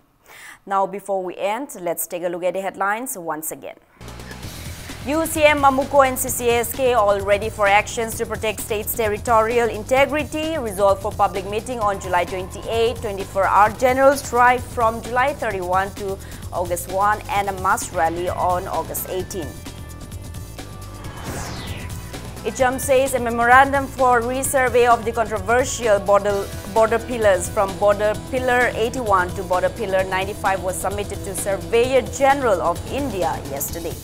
Now, before we end, let's take a look at the headlines once again. U C M Mamuko and C C S K all ready for actions to protect state's territorial integrity. Resolved for public meeting on July twenty-eight. Twenty-four hour general strike from July thirty-one to August one and a mass rally on August eighteen. Icham says a memorandum for resurvey of the controversial border, border pillars from border pillar eighty-one to border pillar ninety-five was submitted to Surveyor General of India yesterday.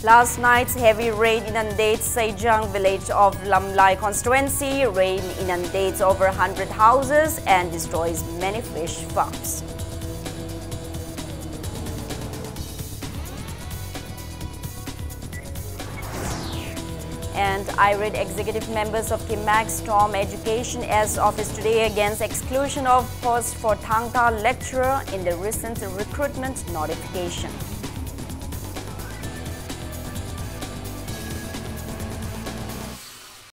Last night's heavy rain inundates Seijang village of Lamlai constituency. Rain inundates over one hundred houses and destroys many fish farms. And irate executive members of Kimax storm Education S office today against exclusion of post for Thangta lecturer in the recent recruitment notification.